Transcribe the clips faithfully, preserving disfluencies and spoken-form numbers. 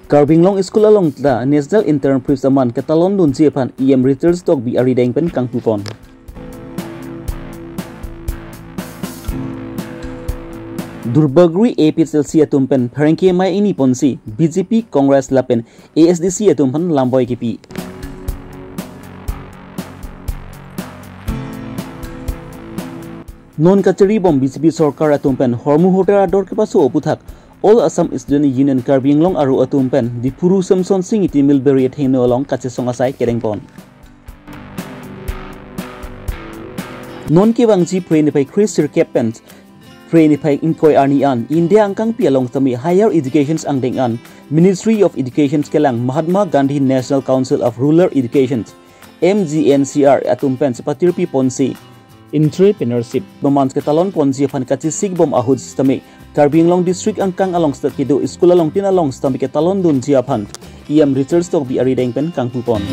Karbi Anglong School along ta National Intern Prep aman ketalon dunji aphan E M Richard Tokbi arideng pen kangpupon. Durbagori A P H L C atum pen pherangke amei ingni ponsi B J P, Congress lapen A S D C atum aphan lamboi kipi. Non kachari bom B J P sorkar atum pen hormu hotar ador kepaso aputhak All Assam Student Union Karbi Anglong aro atum pen Diphu Ru Semsonsing Ingti Millberry athengno along kachesong asai kedengpon. Non kevangji Phre niphai kre sirkep pen Phre niphai ingkoi arni an India angkangpi along tame higher educations angdeng an Ministry of Education kelang Mahatma Gandhi National Council of Rural Education, M G N C R atum pen chepatirpi ponsi entrepreneurship aman ketalon ponji aphan kachesik bom ahut sitame Karbi Anglong District angkang along seta kedo school along tin along sitame ketalon dunji aphan E M Richard Tokbi arideng pen kangpupon.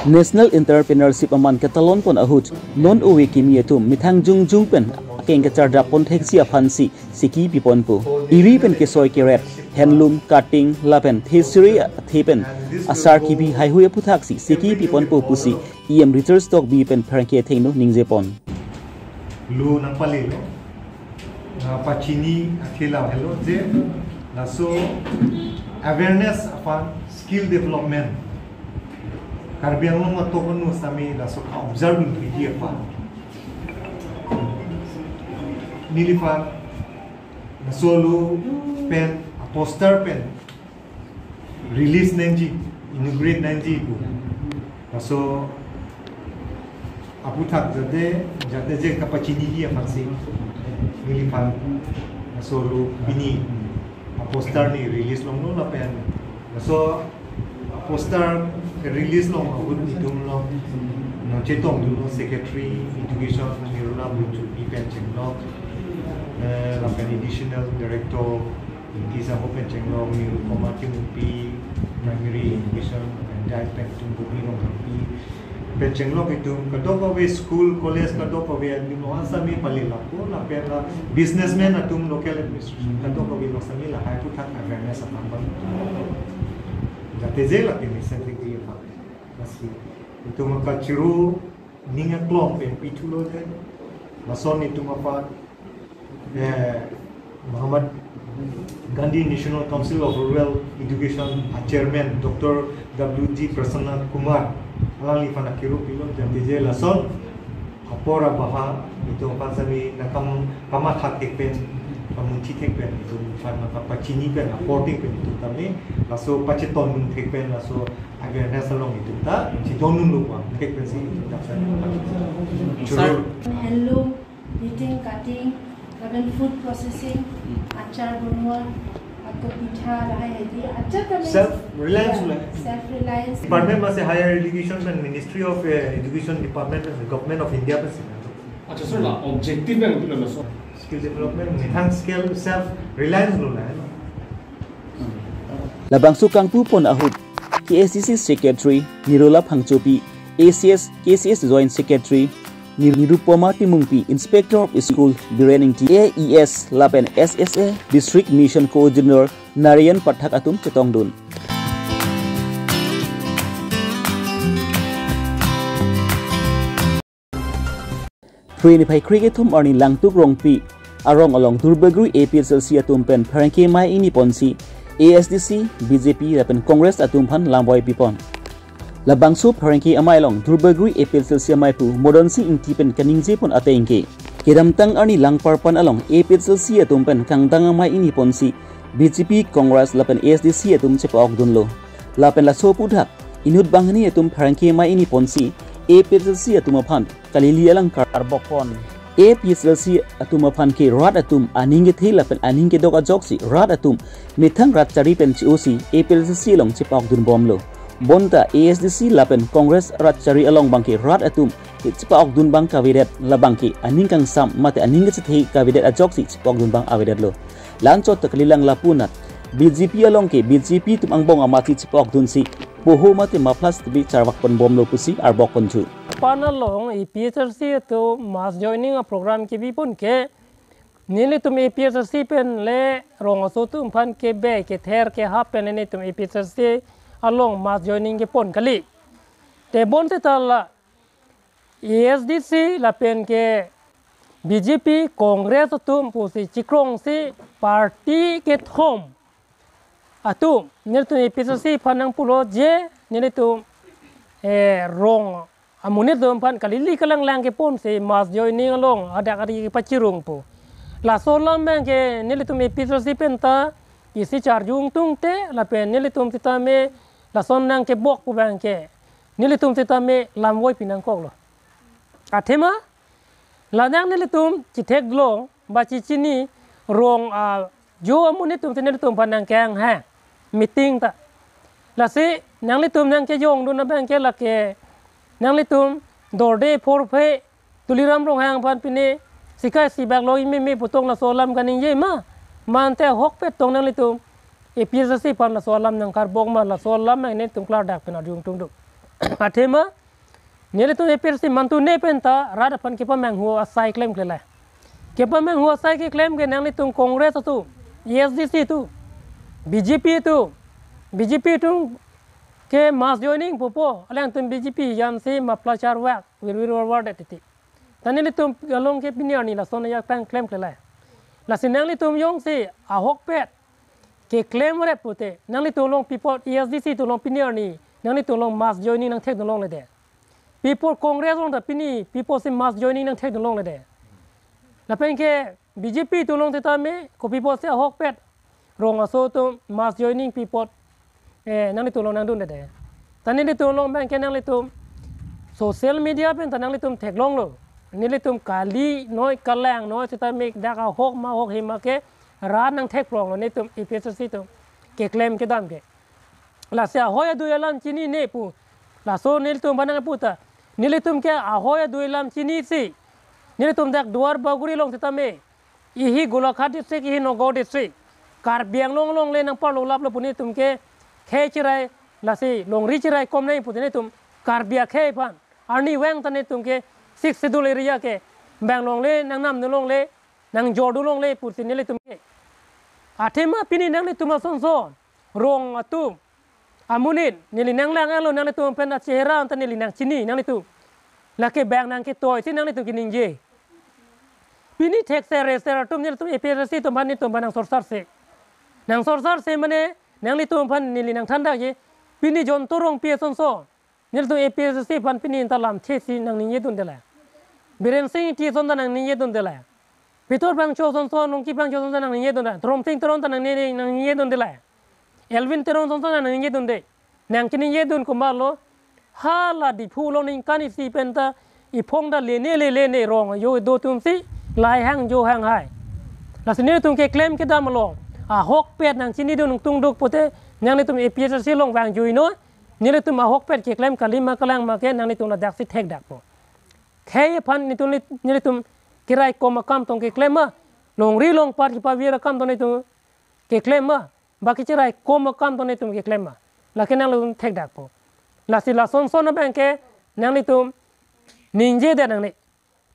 National Entrepreneurship aman ketalon pon ahut non ove kimi atum methang jongjong pen akeng kacharjap pon theksi aphansi seki piponpo. Iri pen kesoi keret, handloom, cutting lapen thesiri athe pen asar kibi haihui aputhaksi seki piponpo pusi E M Richard Tokbi pen pherangke athengno ningjepon. Lu nangpalelo, na pachini akhela helo je, laso awareness aphan skill development. Karbi Anglong atok anu sami laso ka-observe ingpiji aphan. Neliphan laso lu pen, a poster pen release nangji, inaugurate nangji pu. Laso aputhak jate, jate je kapachiniji aphansi neliphan laso lu pini a poster ni release longlo lapen laso poster release long ahut itum lo nangchetongdunlo Secretary Education Nirula Phangchopi pen chenglok, eh, lapen Additional Director Ingti Sangho pen chenglok, Nirupama Timungpi, Primary Education, lapen Diet pen itum Bumi Rongpi pen chenglok itum kadokave school, college kadokave adim lo asami pali lapu lapen la businessman atum local administration kadokave lo sami lahai aputhak awareness aphan bang. Jate je lapen mesen tinggi aphan. Lasi itum kachuru ning aklong pen pithulo te. Lason itum aphan, eh, Mahatma Gandhi National Council of Rural Education a Chairman Doctor W G Prasanna Kumar alangliphan akiru pilo jate je lason apor abaha itum aphan sami nangkam kamathak thek pen, kamunthi thek pen, itum aphan nangkapachini pen, apor thek pen itum tame laso pachetongdun thek pen, laso awareness along itum ta chedondunlo pu thek pensi itum ta sa. Sir. Churur. Handloom, knitting, cutting, lapen food processing, achar bonua, ako pitha, lahai hedi, achar kami. Self reliance, ya, lah. Self reliance. Department masi higher education pen Ministry of, eh, Education Department pen Government of India pen sih. Acha sir, la objective pen utu la so. Skill development, methang skill, self reliance lo la, no? Labangso kangpupon ahut K S D C Secretary Nirula Phangchopi, A C S, K C S Joint Secretary Nir-, Nirupama Timungpi, Inspector of School Biren Ingti, A E S lapen S S A District Mission Coordinator Narayan Pathak atum chetongdun. Phre niphai kre kethom arni Langtuk Rongpi arong along Durbagori A P H L C atum pen pherangke amei ingni ponsi A S D C, B J P lapen Congress atum aphan lamboi pipon. Labangso pherangke amei along Durbagori A P H L C amei pu Modonsing Ingti pen kaningjepon ateng ke kedamtang arni Langparpan along A P H L C atum pen kangdang amei ingni ponsi B J P, Congress lapen A S D C atum chepa-okdunlo. Lapen laso aputhak inut banghini atum pherangke amei ingni ponsi A P H L C atum aphan kalili alangkar arbokpon. A P H L C atum aphan ke rat atum aning kethe lapen aning kedok ajoksi rat atum methang rat chari pen che-osi A P H L C along chepa-okdun bomlo. Bonta A S D C lapen Congress rat chari along abangke rat atum chepa-okdun abang kavedet, labangke aning kangsam mate aning kachethe kavedet ajoksi chepa-okdun abang avedetlo. La-anchot ta kalilang lapu anat B J P along ke B J P atum angbong amatsi chepa-okdunsi poho mate muffler tebi charvakpon bomlo pusi arbokpon thu. pan along A P H L C atum mass joining a program kebi pon ke, nelitum A P H L C pen le rong aso atum aphan kebe kether kehap pen nelitum A P H L C along mass joining kepon kali. Te bonseta la A S D C lapen ke B J P, Congress atum pusi chikrongsi party kethom atum nelitum A P H L C aphan nangpulo je nelitum, eh, rong amonit atum aphan kalili kalanglang keponsi mass joining along adak ari kepachirung pu. Laso alam abang ke nelitum A P H L C pen ta isi charjung tungte lapen nelitum sitame lason nangkebok pu abang ke nelitum sitame lamvoi pinangkoklo. Athema la nang nelitum chithek long ba chichini rong ajo amonit atum si nelitum aphan nangkehang ha meeting ta. Lasi nanglitum nangkejongdun abang ke lake nanglitum dorde phorphe Tuliram Ronghang aphan pine sikai sibak lo ime me putong laso alam kaningje ma. Mante ahokpet tong nanglitum A P H L C aphan laso alam nangkarbok ma, laso alam nang nelitum klardak pen arjung tungduk. Athema nelitum A P H L C mantu ne pen ta rat aphan kepamanghu asai klemkle la. Kepamanghu asai keklem ke nanglitum Congress atum, A S D C atum, B J P atum, B J P atum ke mass joining pupo, alangtum B J P jamsi mapla charvak, virvir varvar det titi. Ta nelitum along ke pini arni lason ajak tang klemkle la. Lasi nanglitum jongsi ahokpet keklem ret pute, nanglitum along pi apot A S D C atum along pini arni nanglitum along mass joining nangthekdun longledet. Pi apot Congress along ta pini pi apotsi mass joining nangthekdun longledet. Lapen ke B J P atum along sitame kopi apotsi ahokpet rong aso atum mass joining pi apot, eh, nanglitum along nangdundedet. Ta nelitum along abang ke nanglitum social media pen ta nanglitum theklonglo. Nelitum kali noi kalang noi sitame dak ahok ma ahok hima ke rat nangthekpronglo nelitum A P H L C atum keklem kedam ke. Lasi ahoi adui alam chinine pu. Laso nelitum aphan nangpu ta, nelitum ke ahoi adui alam chinisi nelitum dak Duar Bagori along sitame, ihi Golaghat district, ihi Nagaon district, Karbi Anglong along le nangparlo laplo pu nelitum ke khei chirai, lasi longri chirai kom nai pu nelitum Karbi akhei aphan arnivang ta nelitum ke Sixth Schedule area ke bang longle, nangnamdun longle, nangjordun longle pusi nelitum ke. Athema pini nanglitum asonson rong atum amonit neli nanglang-etlo, nanglitum pen achehra anta neli nangchini nanglitum. Lake bang nangketoisi nanglitum keningje. Pini thekser reser atum nelitum A P H L C atum aphan nelitum aphan nangsorsarse. Nangsorsarse mane nanglitum aphan neli nangthandakji. Pini Jonto Rongpi asonson nelitum A P H L C aphan pini anta lamthesi nangningjedunde la. Biren Singh Engti ason ta nangningjedunde la. Pitor Phangcho asonson, Rongki Phangcho ason ta nangningjedunde la. Tromsing Teron ta nangning, nangningjedunde la. Elwin Teron asonson ta nangningjedunde. Nangchiningjedun komatlo, hala Diphu along ningkan isi pen ta iphong ta lene lelene rong ajo do atumsi lahai hang jo hang hai. Lasi nelitum keklem kedam along ahokpet nangchinidun tungduk pute, nanglitum A P H L C along vangjuinoi. Nelitum ahokpet keklem kali ma kalang ma ke nanglitum ladaksi thekdakpo. Khei aphan nelitum, nelitum keraikom akam tong keklem ma, longri longpat kepavir akam tong nelitum keklem ma, ba kechiraikom akam tong nelitum keklem ma, lake nanglitum thekdakpo. Lasi lasonson abang ke nanglitum ningjedet nangne.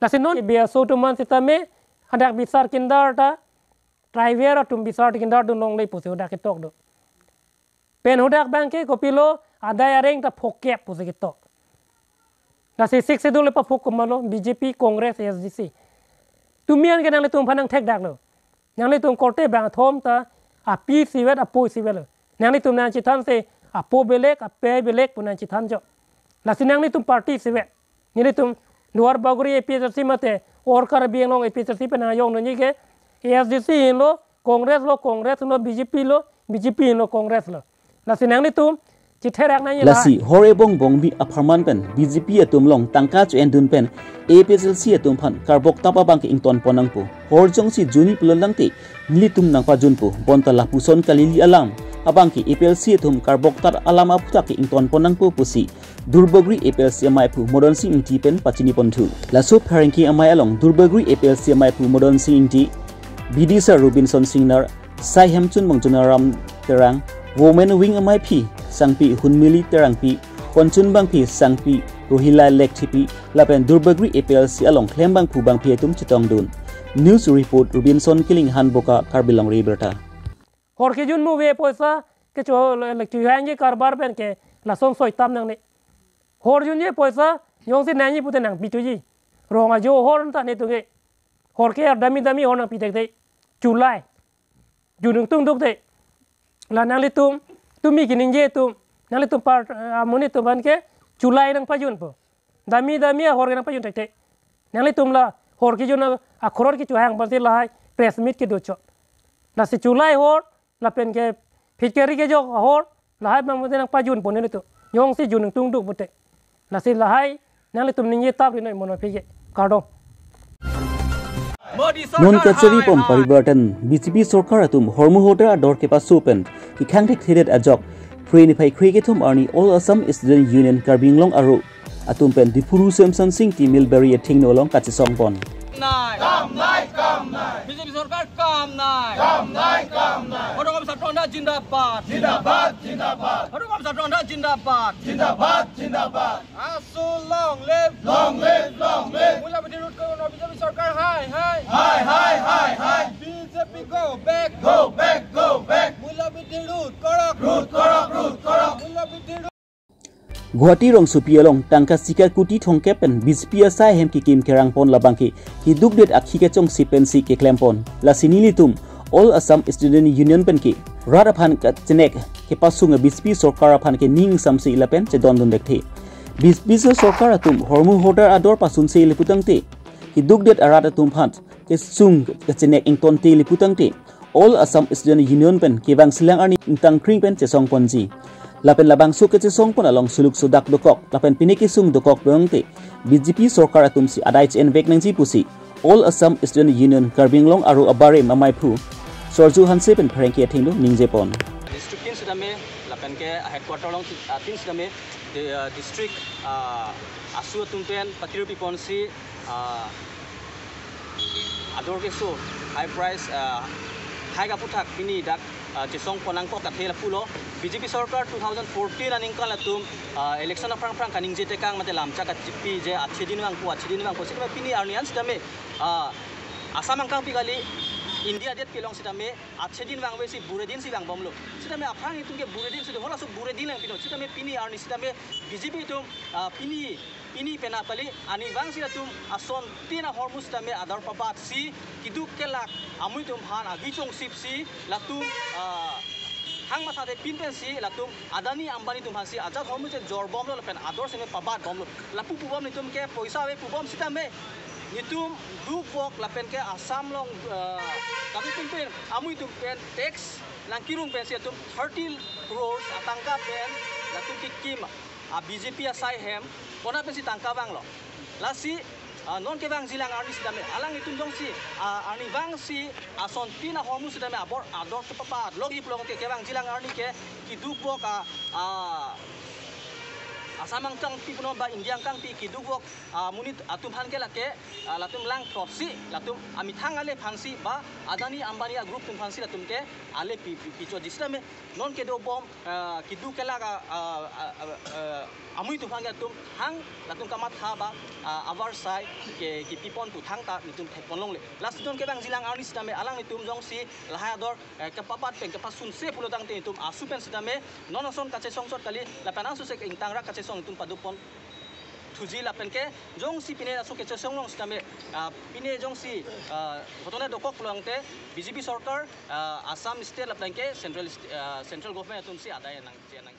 Lasi non biaso atum an sitame hadak bisar kindar ta, tribal atum bisar kindardun longle pusi hadak ketok do. Pen hadak abang ke kopilo, adai areng ta phokep pusi ketok. Lasi Sixth Schedule le paphok komatlo, B J P, Congress, A S D C. Tumi an ke nanglitum aphan nangthekdaklo. Nanglitum korte bangthom ta api isivet, apo isivetlo. Nanglitum nangchethanse apo belek, ape belek pu nangchethanjok. Lasi nanglitum party isivet. Nelitum Duar Bagori A P H L C mate or Karbi Anglong A P H L C pen nangjongdunji ke A S D C henlo, Congress lo, Congress lo, B J P lo, B J P henlo, Congress lo. Lasi nanglitum chitherak nangji la. Lasi hor ebong bongbi apharman pen B J P atum along tangka cho-endun pen A P H L C atum aphan karbok tap abang ke ingtonpon nangpo. Hor jongsi juni pulo tangte nelitum nangpajunpo, bonta lapuson kalili alam abang ke A P H L C atum karbok tap alam aphuthak ke ingtonpon nangpo pusi Duar Bagori A P H L C amaiphu Modon Sing Engti pen pachiniponthu. Laso pherangke amei along Duar Bagori A P H L C amaiphu Modon Sing Engti, B D sir Robinson Singnar, Sai Hemchun Bangchun Aram Terang, Women Wing amaiphi Sangpi Hunmili Terangpi, Ponchun Bangphi Sangpi Rohila Lekthepi lapen Durbagri A P L C along klembangphu bangphi atum chetongdun. News report, Robinson Killing, Hanboka, Karbi Longri Abirta. Hor kejun mu ave poisa, kecho le-, le-, chuhangji karbar pen ke lason soi tam nangne. Hor junji poisa, jongsi nangji pute nangpi thuji. Rong ajo hor ta ne tunge. Hor ke ar dami dami hor nangpi thekthek. Chulai. Jun ingtung duk te. La nanglitum, tumi keningje atum, nanglitum par, eh, amonit atum aphan ke chulai nangpajunpo. Dami dami ahor ke nangpajun thekthek. Nanglitum la hor kejun a, akhorot kechohang aphansi lahai press meet kedo chot. Lasi chulai hor, lapen ke phit keri kejok ahor, lahai abang pute nangpajunpo nelitum. Jongsi jun ingtung duk pute. Lasi lahai nanglitum ningje tap ri noi mono phi ke. Kardom. Non kachari pon parivartan, B J P sorkar atum hormu hodar ador kepaso pen kekhang thekthedet ajok Phre niphai kre kethom arni All Assam Student Union Karbi Anglong Aru atum pen Diphu Rusu Emsan Sing Timil Berry athengno along kachesong pon. নাই। কাম নাই, কাম নাই। বিজেপি চৰকাৰ কাম নাই। কাম নাই, কাম নাই। অট'নমাছ ছাত্ৰ সন্থা জিন্দাবাদ। জিন্দাবাদ, জিন্দাবাদ। অট'নমাছ ছাত্ৰ সন্থা জিন্দাবাদ। জিন্দাবাদ, জিন্দাবাদ। আছু long live। Long live, long live। মূল্যবৃদ্ধি ৰোধ কৰিবলৈ বিজেপি চৰকাৰ হায়, হায়। হায়, হায়, হায়, হায়। BJP go back। Go back, go back। মূল্যবৃদ্ধি ৰোধ কৰক। ৰোধ কৰক, ৰোধ কৰক। মূল্যবৃদ্ধি ৰোধ Guwahati rongsopi along tangka sika kuti thomkep pen B J P asai ahem kekim kerang pon labang ke kedukdet akhi kachongsi pensi keklem pon. Lasi nelitum All Assam Student Union pen ke rat aphan kachenek kepasung a B J P sorkar aphan ke ning samsi lapen chedondun dekthe. B J P sorkar atum hormu hodar ador pasunse le putangte kedukdet arat atum aphan kesung kachenek ingtonte le putangte All Assam Student Union pen kevangjilang arni ingtangkring pen chesong ponji. Lapen labangso kachesong pon along suluk sodak dokok lapen pine kesung dokok pulangte B J P sorkar atumsi adai che-envek nangji pusi All Assam Student Union Karbi Anglong Aru abarim amaiphu Sorju Hanse pen pherangke athengno ningje pon. District tin sitame lapen ke headquarter along, ah, tin sitame di-, ah, district, ah, asu atum pen patir piponsi, ah, ador keso high price, ah, high aphuthak pini dak, ah, chesong pon nangkok athe lapulo. B J P sorkar two thousand fourteen aningkan latum, ah, election aphrang phrang kaningje tekang mate lamchak kachipi je achedin vangpo, achedin vangpo. Sitame pini arni an sitame, ah, Assam angkangpi kali, India adet kelong sitame achedin vangvesi buredinsi vangbomlo. Sitame aphrang itum ke buredin sitame halaso buredin lang pino. Sitame pini arni sitame B J P atum, ah, pini, pini penap kali arnivangsi latum asontin ahormu sitame ador pabatsi keduk kelak amonit atum aphan agi chongsipsi latum, ah, hang mathate pinpensi latum Adani Ambani atum aphansi ajat hormu chejorbomlo lapen ador sitame pabatbomlo. Lapu pubom nelitum ke poisa ave pubom sitame nelitum dukvok lapen ke Assam along, ah, kami pinpin amonit atum pen tax nangkerung pensi atum thirty crores atangka pen latum kekim, ah, B J P asai ahem, konat pensi tangka vanglo. Lasi, ah, non kevangjilang arni sitame, alanglitum jongsi, ah, arnivangsi asontin ahormu sitame abor ador kepabat logji pulote kevangjilang arni ke kedukvok a, ah, Assam angkangpi punon ba India angkangpi kedukvok, ah, amonit atum aphan ke lake, ah, latum langthotsi, latum amethang ale aphansi ba Adani Ambani a group atum aphansi latum ke ale pi, pi, pichotji sitame non kedobom, ah, keduk kelak a, ah, ah, ah, ah, amonit atum aphan ke latum hang latum kamatha ba, ah, avarsai ke, kepipon pu thangta nelitum thekpon longle. Lasi non kevangjilang arni sitame alanglitum jongsi lahai ador, eh, kepabat pen kepasunse pulotangte nelitum asu pen sitame non ason kachesong chot kali lapen asu sek ingtangrak kachesong nelitum padopon thuji lapen ke jongsi pine aso kachesong along sitame, ah, pine jongsi, ah, ghotona dokok pulotangte B J P sorkar, ah, Assam state lapen ke central st-, ah, central government atumsi adai nang, nang.